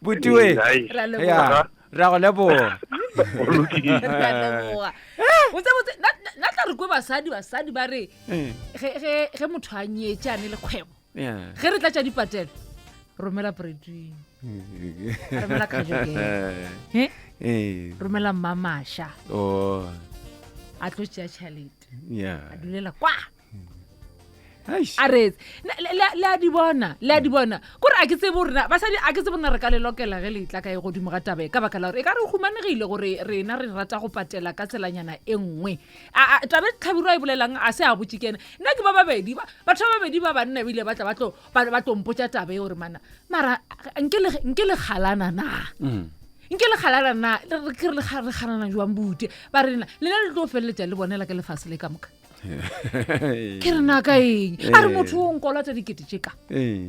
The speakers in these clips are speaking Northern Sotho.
Butiwe. Ai. Ra leboga. Ya. Ra go leboga. Go lokile. Ra leboga. Botse botse nna nna tla re kwe basadi basadi ba re Eh, ge ge ge motho a nyetše a ne le kgwebo Yeah. ge re tlatša dipatelo romela breadwin romela kajokele He? Eh. romela mmamasha Oh. a tlo tšea tšhelete Yeah. a dulela kwa Eish. a reetse le a di bona le a di bona kore a ke tsebe gorena basadi a ke tsebe gorena re ka le lokela ge le tla ka e godimo ga tabe ka baka la gore e ka re humanegile gore rena re rata go patela ka tselanyana e nngwe A- a- tabe tlhabiro a e bolelang a se a botse ke ena nna ke ba babedi ba- batho ba babedi ba banna ebile ba tla ba tlo ba ba tlo mpotsa tabe gore mana mara nke le nke le galana na Mm. nke le galana na re re- ke re le ga- re galana jwang bute ba rena lena le tlo feleletša le bonela ka lefase le ka moka ke re na ka eng a re motho o nkolota dikete tše ka Eh.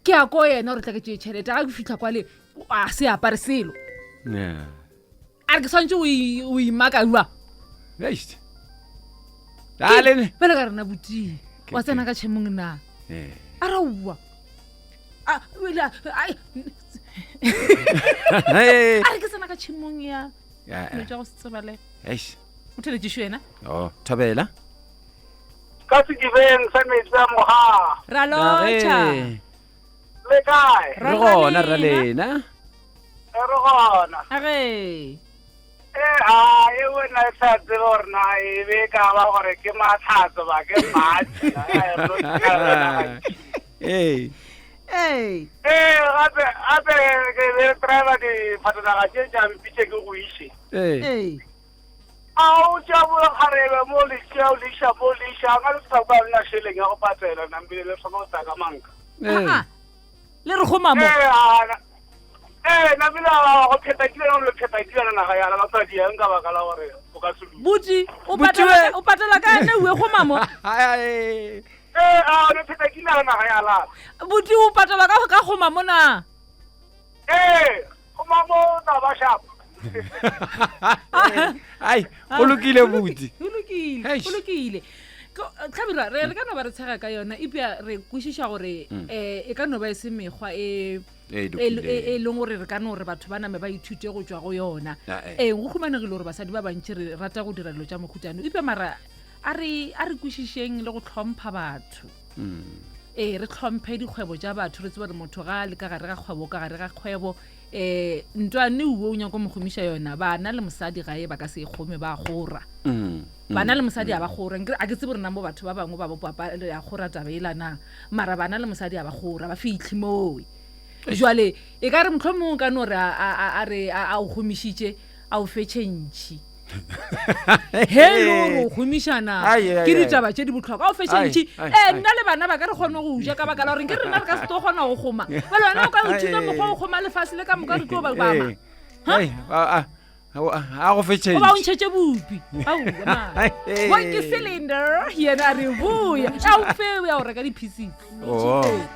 ke ya ko yena gore tla ke tšee tšhelete ga ke fitlha kwale a se apare selo Yeah. a re ke swantse o i- o imaka jwa Eish. Ah, le- bjale ka rena botii Ke- wa tsena ka tšhemong na Eh. a re oa a o ile a- ai, Hey. a re ke tsena ka tšhemong ya Ya, dilo eh. tša go se tsebalege Eish. o theletšišo yena Oh, thobela. Ka sedibeng sa metsi a moga. ra lotšha Re Le kae? re gona ra lena. Re gona. age Eh, a e wena e sa tsebe gore na e be e ka ba gore ke matlhatso ba ke matši. Ee. ee Ee, gape gape ke be driver difatanaga tše tša mpitše ke go iše. Ee. ee A o tšea bolekgarebe mo le tšea o le iša mo le iša ka le sa kwa lena šeleng ya go patela nambile le tlhoka go tla ka manka. Ee. Aa, le re go mamo Ee, a ee nambile a go pheta kile le pheta kile naga ya la basadi yang ka baka la gore o ka se dule. buti o Buti patela we. ka- o patela ka ene ue go mamo Ai, ai. Ee, a le pheta kile naga ya la. buti o patela ka ka go mamo na Ee, go mamo tla ba sharp. Ai, go lokile buti. go lokile Eish. go lokile Ko- tlhabirwa re re ka no ba re tshega ka yona ebja re kwešiša gore um e ka no ba e se mekgwa e E e lokileng. e- e leng gore re ka no gore batho ba name ba ithute go tswa go yona Ah, eh. ee go humanegile gore basadi ba bantši re rata go dira dilo tša mokhutano epe mara a re a re kwešišeng le go tlhompha batho Mm. ee re tlhomphe dikgwebo tša batho re tsebe gore motho ga a le ka gare ga kgwebo ka gare ga kgwebo um ntwane uwe o nyako mo gomiša yona bana le mosadi gae ba ka se e kgome ba gora Mm. bana le mosadi a ba gora Nkere a ke tsebe gore na mo batho ba bangwe ba bopapa re a gora taba e na mara bana le mosadi a ba gora ba fitlhe mowe jwale e ka re motlho mongwe ka no re a- a a- a re a a o gomišitše a o fe tšhentšhi he e le gore o gomišana Ai, ai, ke ai. ditaba tše di botlhokwa a o fe tšhentšhi Ai, ai, ee ai. nna le bana ba ka re kgone go ja ka baka la gore nke rena re ka se tlo kgona go goma bale wena o ka ithuta mokgwa o goma lefase le ka moka re tlo ba bama Ee. Ai, a a a go fe o ba o change. ntšhetše bopi Ai, aowa ke cylinder yena a re boya a o fe ya go reka di-pieces Oh.